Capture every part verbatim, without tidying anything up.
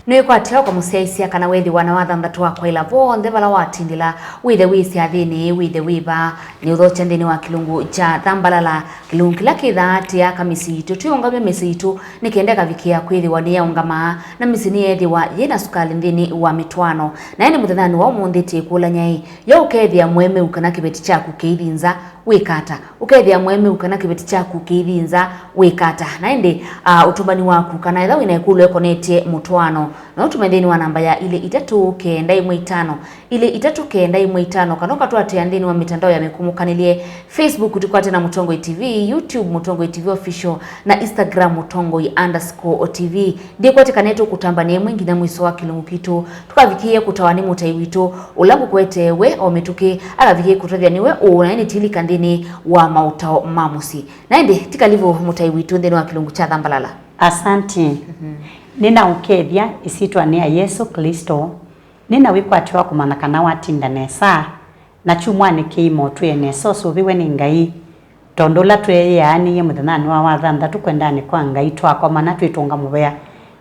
Nĩwĩkwatya ũkamũsyaĩĩsya kana wethĩwa na wathanthatũ wa kwaĩla vonthe vala watindĩla, wĩthe wĩ syathĩnĩ, wĩthe wĩ vaa, nĩ ũthokya nthĩnĩ wa kĩlungu kya Thambalala, kĩlungu kĩla kĩthaa tĩaka mĩsyĩ yitũ, twĩũngamya mĩsyĩ yitũ nĩ kenda ĩkavikĩa kwĩthĩwa nĩyaũngamaa, na mĩsyĩ nĩyeethĩwa yĩ na sukalĩ nthĩnĩ wa mĩtwaano. Na ĩndĩ mũthenyanĩ wa ũmũnthĩ twĩkũlany'a-ĩ, yo ũkethĩa mũemeu kana kĩveti kyaku kĩithi nza, wĩka ata? Ũkethĩa mũemeu kana kĩveti kyaku kĩithi nza, wĩka ata? Na ĩndĩ, ah, ũtũmani waku, kana ethĩwa wĩ na ĩkũlyo ĩkonetye mũtwaano, no ũtũme nthĩnĩ wa namba ya ilĩ itatũ kenda ĩmwe itano, ilĩ itatũ kenda ĩmwe itano, kana ũkatũatĩĩa nthĩnĩ wa mĩtandao ya mĩkũmũkanĩlye, Facebook tũkwate na Mũtongoi T V, YouTube Mũtongoi T V Official, na Instagram Mũtongoi underscore T V. Ndikwatĩ kana nĩtũkũtamba na ĩmwe nginya mwĩso wa kĩlungu kitũ. Tũkavikĩĩe kũtawa nĩ mũtai witũ, ũla ngũkũetee we o mĩtũkĩ, akavikĩĩe kũtũethya nĩwe ũũ, na nĩtilika nthĩnĩ wa maũtao ma mũsyĩ. Na ĩndĩ, ti kalivũ mũtai witũ nthĩnĩ wa kĩlungu kya Thambalala. Asante. Mhm. Nĩnaũkethya ĩsyĩtwanĩ ya Yesũ Klĩsto. Nĩna wĩkwatyo wa kũmanya kana watinda nesa, na kyumwanĩ kĩima ũtwĩe nesa ũsũvĩwe nĩ Ngai. Tondũ ũla tweeyĩanĩie mũthenyanĩ wa wathanthatũ kwendanĩ kwa Ngai, twakomana twĩtũnga mũvea,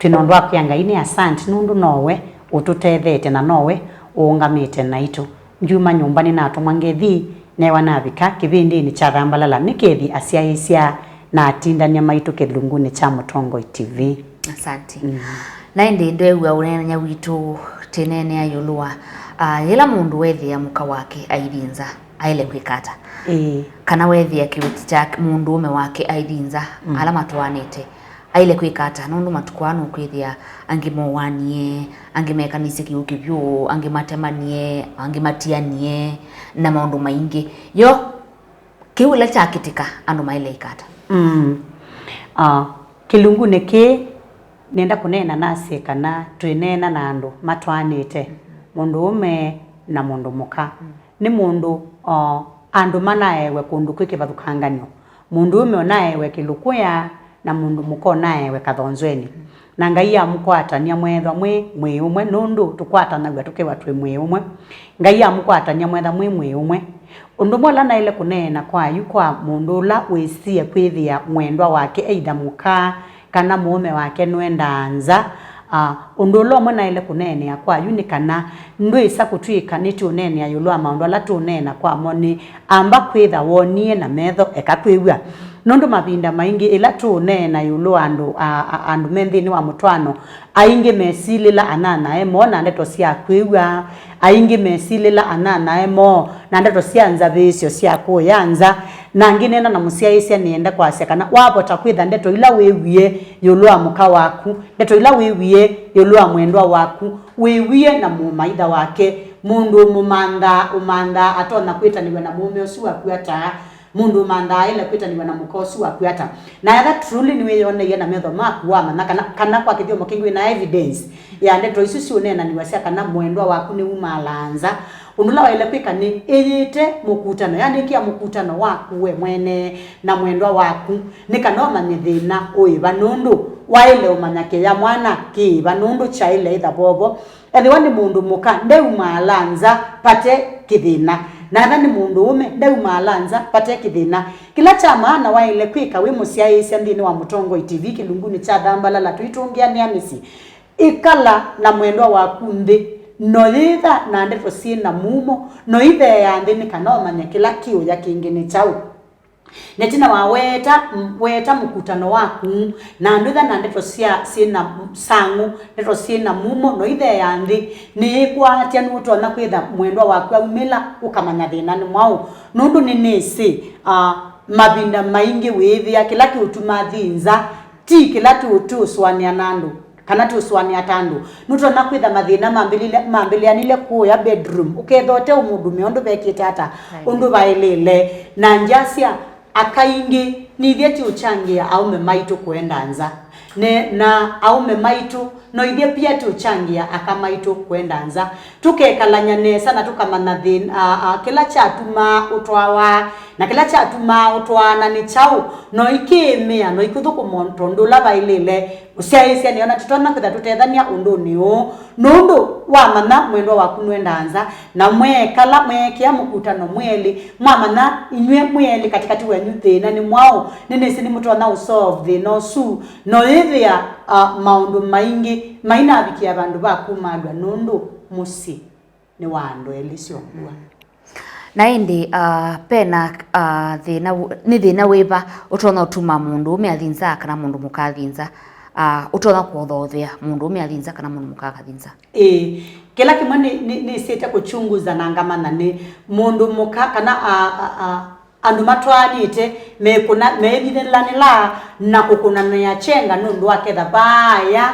twĩ na ũndũ wa kwĩa Ngai nĩ asante, nũndũ nowe ũtũtetheete na nowe ũũngamĩte naitũ. Ndyuma nyũmba nĩnatũmwa ngethi, neewa navika kĩvĩndĩnĩ kya Thambalala, nĩ kethi asyaĩĩsya na atindany'a maitũ kĩlungunĩ kya Mũtongoi T V. Asante. Mm. Na ĩndĩ ndweew'a ũneenany'a witũ tũineenea ĩũlũ wa, ah, yĩla mũndũ weethĩa mũka wake aithi nza, aĩle kwĩka ata? Ĩĩ. Kana weethĩa kĩveti kya mũndũũme wake aithi nza, mm, ala matwaanĩte, aĩle kwĩka ata? Nũndũ matukũ aa nũkwĩthĩa angĩ mowanie, angĩ mekanisye kĩu kĩvyũ, angĩ matemanie, angĩ matianie, na maũndũ maingĩ. Yo, kĩu ĩla kyakĩtĩka, andũ maĩle ĩka ata? Mm. Ah, kĩlungunĩ kĩĩ, nenda kũneena nasye kana twĩneena na andũ matwaanĩte, mũndũũme na mũndũ mũka. Mm. Nĩ mũndũ, o, andũ manaewe kũndũ kwĩ kĩvathũkanganyo. Mũndũũme ũnaewe kĩlũkũya, na mũndũ mũka ũnaewe kathonzwenĩ. Na Ngai amũkwatany'a mweethwa mwĩ mwĩĩ ũmwe, nũndũ tũkwatanaw'a tũkew'a twĩ mwĩĩ ũmwe. Ngai amũkwatany'a mweethwa mwĩ mwĩĩ ũmwe. Ũndũ ũmwe ũla naĩle kũneena kwa yu kwa mũndũ ũla wĩsie kwĩthĩa mwendwa wake, either mũka kana mũũme wake nũendaa nza, ah, ũndũ ũla ũmwe naĩle kũneenea kwa yu nĩ kana ndwĩsa kũtw'ĩka nĩtũũneenea ĩũlũ wa maũndũ ala tũũneena kwamo nĩ amba kwĩtha wonie na metho eka kwĩw'a. Nũndũ mavinda maingĩ ĩla tũũneena ĩũlũ wa andũ, a, a, andũ me nthĩnĩ wa mũtwaano, aingĩ mesilĩla anyanyae moo na ndeto sya kwĩw'a, aingĩ mesilĩla anyanyae moo na ndeto sya nzavĩĩsyo sya kũya nza. Na ngĩneena na mũsyaĩĩsya nĩenda kwasya kana wavota kwĩtha ndeto ila wĩwie ĩũlũ wa mũka waku, ndeto ila wĩwie ĩũlũ wa mwendwa waku, wĩwie na mũmaitha wake. Mũndũ ũmũmanthaa, ũmanthaa atonya kwĩtanĩw'a na mũũme ũsu waku ata? Mũndũ ũmanthaa aĩle kwĩtanĩw'a na mũka ũsu waku ata? Na etha truly nĩwĩyoneie na metho maku wamanya kana, kana kwa kĩthyomo kĩngĩ wĩ na evidence ya ndeto isu siũneenanĩw'a sya kana mwendwa waku nĩwumaalaa nza, ũndũ ũla waĩle kwĩka nĩ ĩyĩte mũkutano, yani ĩkĩa mũkutano waku we mwene na mwendwa waku, nĩ kana ũmanye thĩna ũĩva, nũndũ waĩle ũmanya kĩya mwana kĩĩva, nũndũ kyaĩle ĩtha vovo. Ethĩwa nĩ mũndũ mũka, ndeumaala nza vate kĩthĩna. Na ethĩwa nĩ mũndũũme, ndeumaala nza vate kĩthĩna. Kĩla kya maana waĩle kwĩka wĩ mũsyaĩĩsya nthĩnĩ wa Mũtongoi T V kĩlungunĩ kya Thambalala tũitũngĩanĩa mĩsyĩ, ĩkala na mwendwa waku nthĩ, noyĩtha na ndeto syĩ na mumo, noitheea nthĩ nĩ kana ũmanye kĩla kĩũya kĩngĩ nĩ kyaũ. Na ĩtina wa weeta, m-, weeta mũkutano waku, na ndwĩtha na ndeto sya, syĩ na sang'ũ, ndeto syĩ na mumo, noitheea nthĩ, nĩĩkwatya nũtonya kwĩtha mwendwa waku aumĩla, ũkamanya thĩna nĩ mwaũ. Nũndũ nĩnĩsĩ, ah, mavinda maingĩ wĩĩthĩa kĩla kĩũtuma athi nza, ti kĩla tũ-, tũũsũanĩa na andũ. Kana tũsũanĩa ta andũ. Nũtonya kwĩtha mathĩna mambĩlĩle-, mambĩlĩanile kũũya bedroom, ũkethĩa ũte ũmũndũme ũndũ vekĩte ata, ũndũ vaĩlĩle. Na ngyasya, aka aingĩ, nithyĩ tũũkyangĩa aũme maitũ kũenda nza. Ne, na aũme maitũ, noithyĩ pia tũũkyangĩa aka maitũ kũenda nza. Tũkekalany'a nesa na tũkamanya thĩna, a, a, kĩla kyatumaa ũtwawa Na kĩla kyatumaa ũtwaana nĩ kyaũ? No ikĩĩmĩa, no ikũthũkũma tondũ ũla vaĩlĩle. Mũsyaĩĩsya nĩona tũtonya kwĩtha tũtethany'a ũndũnĩ ũũ, nũndũ wamanya mwendwa waku nũendaa nza, na mweekala, mweekĩa mũkutano mwĩ elĩ, mwamanya inyw'ĩ mwĩ elĩ katĩkatĩ wenyu thĩna nĩ mwaũ, nĩnĩsĩ nĩmũtonya ũsolve thĩna ũsu. No yĩthĩa, a, maũndũ maingĩ mainavikĩa vandũ va kumaalw'a nũndũ mũsyĩ nĩ wa andũ elĩ syombua. Na ĩndĩ, ah, pena, ah, thĩna wũ-, nĩ thĩna wĩva ũtonya ũtuma mũndũ ũme athi nza kana mũndũ mũka athi nza, ah, ũtonya kũthothea mũndũ ũme athi nza kana mũndũ mũka akathi nza? Ĩĩ, kĩla kĩmwe nĩ, nĩ, nĩsĩte kũchunguza na ngamanya nĩ mũndũ mũka kana a, a, a, andũ matwaanĩte mekũna, meĩthithanĩla na kũkũnanĩa kyenga nũndũ wa ketha vaaya,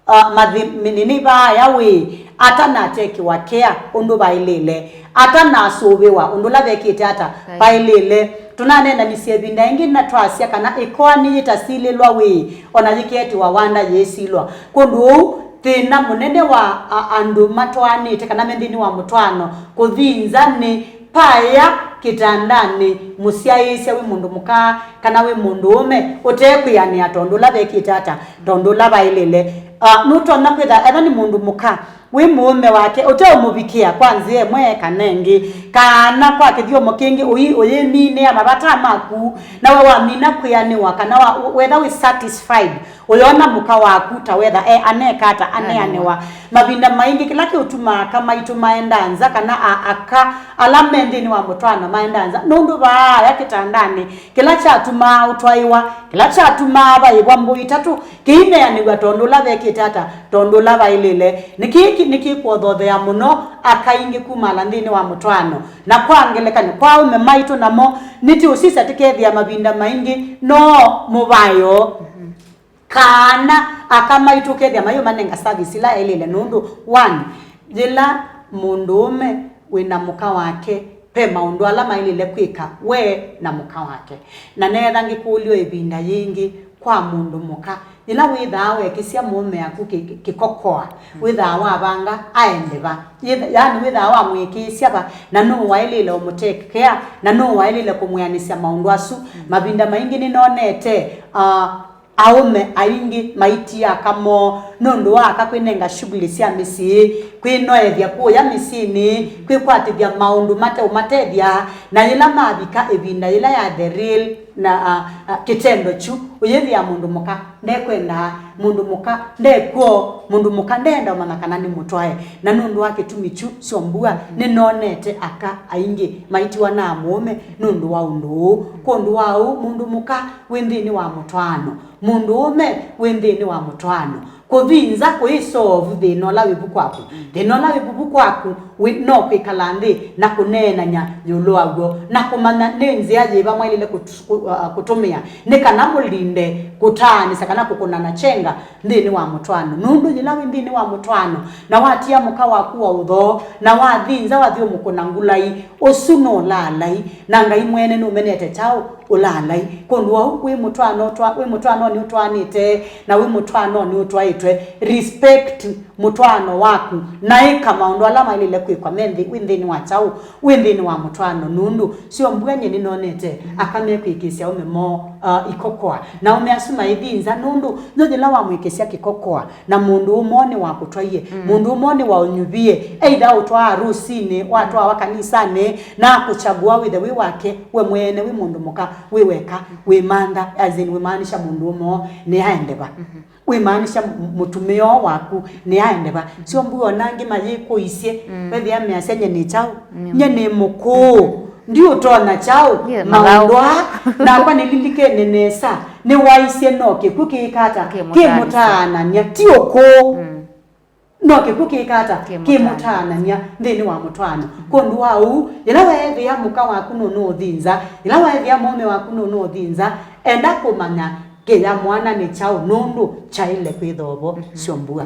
uh, mathi-, mĩnĩnĩ vaaya wĩ, atanatekĩwa kea ũndũ vaĩlĩle, atanasũvĩwa ũndũ ũla vekĩte ata vaĩlĩle. Tũnaneenanisye ĩvinda ĩngĩ na twasya kana ĩkoani yĩtasilĩlwa wĩ, ona yĩkeetiwa wanda yĩĩsilwa. Kwondũ ũu, thĩna mũnene wa a-, andũ matwaanĩte kana me nthĩnĩ wa mũtwaano kũthi nza nĩ paya kĩtandanĩ, mũsyaĩĩsya wĩ mũndũ mũka kana wĩ mũndũũme ũtekwĩanĩa tondũ ũla vekĩte ata, tondũ ũla vaĩlĩle. Ah, nũtonya kwĩtha etha nĩ mũndũ mũka wĩ mũũme wake ũteũmũvikĩa kwa nzĩa ĩmwe kana ĩngĩ, kana kwa kĩthyomo kĩngĩ ũi-, ũyĩminĩa mavata maku, na we wamina kwĩanĩwa kana wa, wetha wĩ satisfied, ũyona mũka waku ta wetha e aneka ata, aneanĩwa. Mavinda maingĩ kĩla kĩũtumaa aka maitũ maenda nza kana a-, aka ala me nthĩnĩ wa mũtwaano maenda nza nũndũ vaaya kĩtandanĩ, kĩla kyatumaa ũtwaĩwa, kĩla kyatumaa vaĩvwa mbũi itatũ, kĩineanĩw'a tondũ ũla vekĩte ata, tondũ ũla vaĩlĩle. Nĩ kĩĩ kĩ-, nĩkĩkwothothea mũno aka aingĩ kumala nthĩnĩ wa mũtwaano. Na kwa ngelekany'o, kwa aũme maitũ namo, nĩtũũsisya tũkethĩa mavinda maingĩ no mũvaĩo. Kana aka maitũ ũkethĩa mayũmanenga service ila yaĩlĩle nũndũ, one, yĩla mũndũũme wĩ na mũka wake, ve maũndũ ala maĩlĩle kwĩka we na mũka wake. Na neetha ngĩkũlyo ĩvinda yĩngĩ kwa mũndũ mũka, yĩla wĩthaa weekĩsya mũũme aku kĩ-, kĩ-, kĩkokoa, wĩthaa wavanga aende va? Yĩth-, yaani wĩthaa wamwĩkĩĩsya va? Na nũũ waĩlĩle ũmũtekea? Na nũũ waĩlĩle kũmwĩanĩsya maũndũ asu? Mavinda maingĩ nĩnonete, ah, aũme aingĩ maitia aka moo nũndũ wa aka kwĩnenga shughuli sya mĩsyĩ, kwĩnoethya kũya mĩsyĩnĩ, kwĩkwatĩthya maũndũ mateũmatethya, na yĩla mavika ĩvinda yĩla ya the real na, a, a, kĩtendo kyu, ũyĩthĩa mũndũ mũka ndekwenda, mũndũ mũka ndekw'o, mũndũ mũka ndeenda ũmanya kana nĩmũtwae. Na nũndũ wa kĩtumi kyu syombua, nĩnonete aka aingĩ maitiwa na mũũme nũndũ wa ũndũ ũũ. Kwondũ wa ũu, mũndũ mũka wĩ nthĩnĩ wa mũtwaano, mũndũũme wĩ nthĩnĩ wa mũtwaano, kũthi nza kũisolve thĩna ũla wĩ vu kwaku. Thĩna ũla wĩ vu kwaku wĩ, no kwĩkala nthĩ na kũneenany'a ĩũlũ waw'o na kũmanya nĩ nzĩa yĩva mwaĩlĩle kũt-, kũ-, uh, kũtũmĩa nĩ kana mũlinde kũtaanĩsya kana kũkũnana kyenga nthĩnĩ wa mũtwaano. Nũndũ yĩla wĩ nthĩnĩ wa mũtwaano na watia mũka waku wa ũthoo na wathi nza wathi ũmũkũna ngulai, ũsu no laalai, na Ngai mwene nũmenete kyaũ ũlaalai. Kwondũ wa ũu, wĩ mũtwaano ũtwa-, wĩ mũtwaanonĩ ũtwaanĩte na wĩ mũtwaanonĩ ũtwaĩtwe, respect mũtwaano waku, na ĩka maũndũ ala maĩlĩle kwĩkwa me nthĩ, wĩ nthĩnĩ wa kyaũ, wĩ nthĩnĩ wa mũtwaano. Nũndũ syombua nyie nĩnonete aka mekwĩkĩĩsya aũme moo, uh, ikokoa, na aũme asu maithi nza, nũndũ yo yĩla wamwĩkĩĩsya kĩkokoa, na mũndũ ũmwe nĩwakũtwaie, mũndũ ũmwe nĩwaũnyuvie, either ũtwaa harusinĩ, watwawa kanisanĩ, na akũchagua wĩthe wĩ wake, we mwene wĩ mũndũ mũka, wĩ weka, wĩmantha, as in, wĩmaanisha mũndũ ũmwe nĩaende va? Wĩmaanisha m-, mũtumĩa waku nĩaende va? Syombua ona angĩ mayĩkũisye, wethĩa measya, nye nĩ kyaũ? Nye nĩ mũkũũ. Ndiũtonya kyaũ? Maũndũ aa, nakwa nĩlilikene nesa, nĩwaisye no kĩkw'ũ kĩĩka ata? Kĩmũtaanĩsya. Kĩmũtaanany'a, ti ũkũũ. No kĩkw'ũ kĩĩka ata? Kĩmũtaanĩsya. Kĩmũtaanany'a nthĩnĩ wa mũtwaano. Kwondũ wa ũu, yĩla weethĩa mũka waku nũnũũthi nza, yĩla weethĩa mũũme waku nũnũũthi nza, enda kũmanya kĩya mwana nĩ kyaũ, nũndũ kyaĩle kwĩthoovo syombua.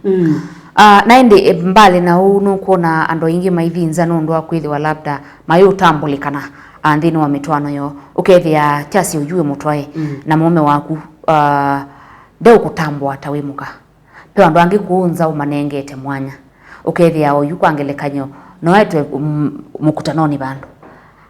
Mm. Ah, na ĩndĩ, eh, mbalĩ na ũu, nũkwona andũ aingĩ maithi nza nũndũ wa kwĩthĩwa labda mayũtambũlĩkana, ah, nthĩnĩ wa mĩtwaano yoo. Ũkethĩa kyasya ũyu wĩ mũtwae na mũũme waku, ah, ndeũkũtambũa ta wĩ mũka. Ve andũ angĩ kũũ nza ũmanengete mwanya. Ũkethĩa oyu kwa ngelekany'o no etwe, mm, mũkutanonĩ vandũ.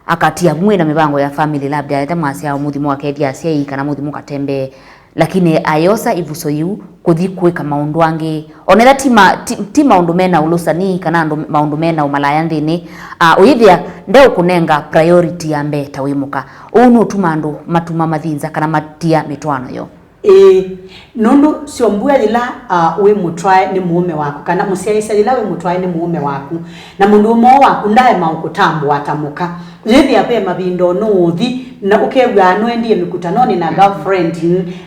Akati aku mwĩ na mĩvango ya family, labda ete mwasya mũthimo akethya asyai kana mũthimo katembee, lakini ayosa ivuso yiu kũthi kwĩka maũndũ angĩ. Onetha ti, ma, ti, ti maũndũ mena ũlũsani kana andũ, maũndũ mena ũmalaya nthĩnĩ, uh, ũyĩthĩa ndeũkũnenga priority ya mbee ta wĩ mũka. Ũu nũtuma andũ matuma mathinza kana matia mĩtwaano yoo. Ĩĩ, nũndũ syombua yĩla, ah, wĩ mũtwae nĩ mũũme waku, kana mũsyaĩĩsya yĩla wĩ mũtwae nĩ mũũme waku, na mũndũũme ũũ waku ndaema ũkũtambũa ta mũka, yĩthĩa ve mavinda ũnũũthi na ũkew'aa nũendie mĩkutanonĩ na girlfriend,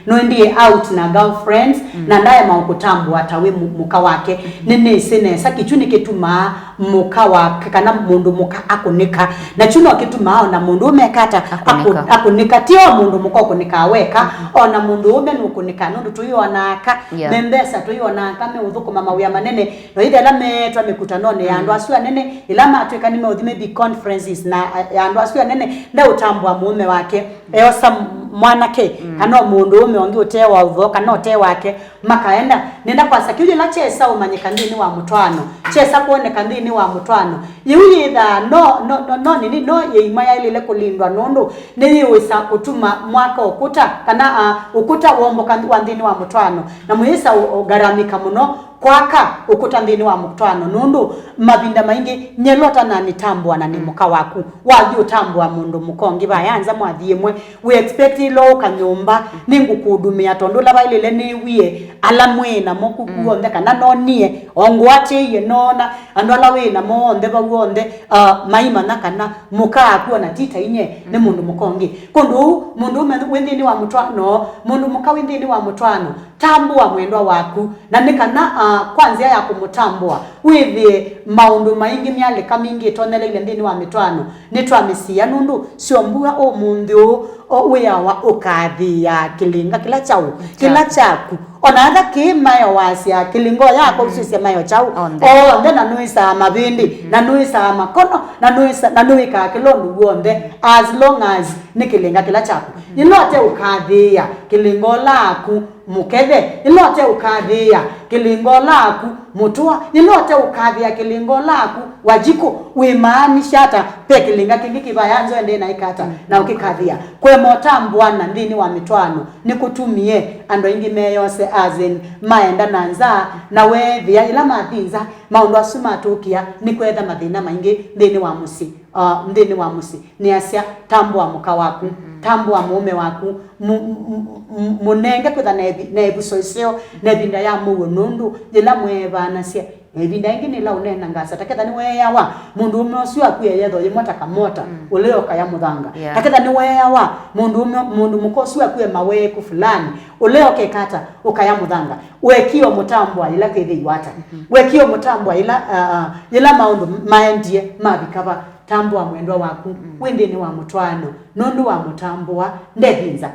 nũendie out na girlfriends, na ndaema ũkũtambũa ta wĩ mũ-, mũka wake, nĩnĩsĩ nesa kĩkyu nĩkĩtumaa mũka wake kana mũndũ mũka akũnĩka. Na kyu no kĩtumaa ona mũndũ ũmekata Akũnĩka. Akũnĩka. Ti o mũndũ mũka ũkũnĩkaa weka, ona mũndũ ũme nũkũnĩkaa, nũndũ tũyona aka, Yeah. me mbesa tũyona aka, meũthũkũma mawĩa manene. No ithe ala meetwa mĩkutanonĩ ya andũ asu anene, ĩla matwĩka nĩmeũthi maybe conferences na, ya andũ asu anene, ndeũtambũa mũũme wake, eosa mwanake, kana o mũndũ ũme ũngĩ ũte wa ũvoo, kana ũte wake, makaenda. Nenda kwasya kĩu yĩla kyesa ũmanyĩka nthĩnĩ wa mũtwaano, kyesa kwoneka nthĩnĩ wa mũtwaano, yĩu yĩthaa no, no, no, no nini, no yĩima yaĩlĩle kũlindwa, nũndũ nĩyĩwĩsa kũtuma mwaka ũkũta, kana, uh, ũkũta womboka wa nthĩnĩ wa mũtwaano, na mũyĩsa ũ-, ũgaramika mũno kwaka ũkũta nthĩnĩ wa mũtwaano, nũndũ mavinda maingĩ nyelota na nĩtambũa na nĩ mũka waku, wathi ũtambũa mũndũ mũka ũngĩ vaya nza mwathi ĩmwe, we expect ĩla ũka nyũmba, nĩngũkũndumĩa tondũ ũla vaĩlĩle nĩwie, ala mwĩ namo kuku onthe, kana nonie, o ngwatĩie, noona, andũ ala wĩ namo onthe vau onthe, uh, maimanya kana mũka aku ona ti ta inye, nĩ mũndũ mũka ũngĩ. Kũndũ ũu, mũndũ ũme wĩ nthĩnĩ wa mũtwaano, mũndũ mũka wĩ nthĩnĩ wa mũtwaano, tambũa mwendwa waku, na nĩ kana, uh, kwa nzĩa ya kũmũtambũa, wĩthĩe maũndũ maingĩ, myalĩka mingĩ ĩtonyeleile nthĩnĩ wa mĩtwaano, nĩtwamĩsia, nũndũ syombua ũmũnthĩ ũũ, o, wĩawa ũkathĩĩa kĩlĩnga kĩla kyaũ, kĩla kyaku. Ona etha kĩĩ mayo wasya, kĩlĩnga ũyakwa ũsisya mayo kyaũ. Onthe. Onthe, na nũĩsaa mavĩndĩ, na nũĩsaa makono, na nũĩsa-, na nũĩkaa kĩla ũndũ w'onthe, as long as nĩ kĩlĩnga kĩla kyaku. Yĩla ũte ũkathĩĩa kĩlĩnga ũla aku, mũkethe, yĩla ũte ũkathĩĩa kĩlĩnga ũla aku, mũtũa, yĩla ũte ũkathĩĩa kĩlĩnga ũla aku, Wanjikũ, wĩmaanisha ata? Ve kĩlĩnga kĩngĩ kĩvaya nzoe ndĩ na ĩkata, na ũkĩkathĩa. Kũema ũtambũana nthĩnĩ wa mĩtwaano nĩkũtumie andũ aingĩ meyose, as in, maenda na nza, na weethĩa yĩla mathi nza, maũndũ asu matũkĩa nĩkweetha mathĩna maingĩ nthĩnĩ wa mũsyĩ, uh, nthĩnĩ wa mũsyĩ. Nĩasya, tambũa mũka waku, tambũa mũũme waku, mu-, mu-, mu-, mũnenge kwĩtha na ĩvi-, na ĩvuso ĩseo na ĩvinda ya mũuo, nũndũ yĩla mweevanasya, na ĩvinda ĩngĩ nĩ ĩla ũneenanga asa, ta ketha nĩweeawa mũndũũme ũsu aku eyetho yĩmwe ta kamota, ũlea ũkaya mũthanga. Yeah. Ta ketha nĩweeawa mũndũũme, mũndũ mũka ũsu aku e maweeku fulani, ũlea ũkeka ata? Ũkaya mũthanga. Wekie ũmũtambũa yĩla kwĩthĩiwa ata? Wekie ũmũtambũa yĩla, ah, ah, yĩla maũndũ maendie mavika va? Tambũa mwendwa waku wĩ nthĩnĩ wa mũtwaano, nũndũ wamũtambũa, ndethi nza.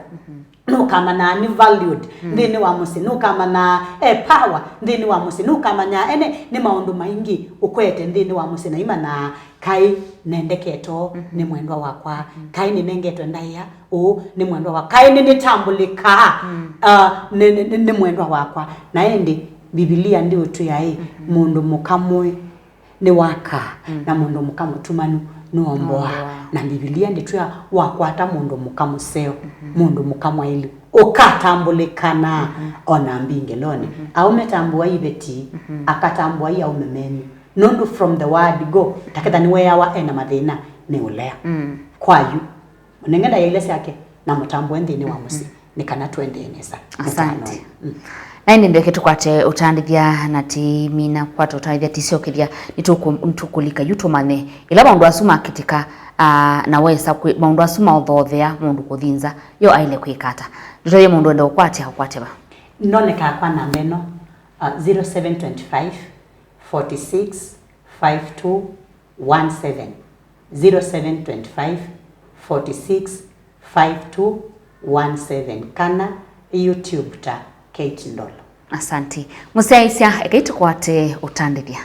Nũkamanyaa nĩ valued nthĩnĩ wa mũsyĩ, nũkamanyaa e power nthĩnĩ wa mũsyĩ, nũkamanyaa ene nĩ maũndũ maingĩ ũkwete nthĩnĩ wa mũsyĩ, na imanyaa kaĩ nendeketo nĩ mwendwa wakwa, kaĩ nĩnengetwe ndaĩa ũũ nĩ mwendwa wakwa, kaĩ nĩnĩtambũlĩkaa, ah, nĩ, nĩ, nĩ, nĩ mwendwa wakwa. Na ĩndĩ Mbivilia ndĩũtwĩaĩ, mũndũ mũka mũĩ nĩwakaa, na mũndũ mũka mũtumanu nũomboaa. Nũomboaa. Na Mbivilia ndĩtwĩa wakwata mũndũ mũka mũseo, mũndũ mũka mwaĩlu, ũkatambũlĩkana ona mbingĩlonĩ. Aũme tambũai iveti, aka tambũai aũme menyu. Nũndũ from the word go, ta ketha nĩweeawa ena mathĩna, nĩ ũlea. Kwa yu, mũnenge ndaĩa ila syake, na mũtambũe nthĩnĩ wa mũsyĩ, nĩ kana tũendee nesa. Asante. Mũtano. Na ĩndĩ mbeke tũkwate ũtandĩthya, na tĩmina kwata ũtandĩthya, tĩsyokethya, nĩtũkũ-, nĩtũkũlika yu tũmanye ĩla maũndũ asu makĩtĩka, ah, na wesa kwĩ-, maũndũ asu maũthoothea mũndũ kũthi nza, yo aĩle kwĩka ata? Ndũtavye mũndũ wenda ũkwatya, ũkwate va? Nonekaa kwa namba ĩno, ah, zero seven twenty five, forty six, five two one seven, zero seven twenty five, forty six, five two one seven, kana YouTube ta Kate Ndolo. Asante. Mũsyaĩĩsya, ekai tũkwate ũtandĩthya.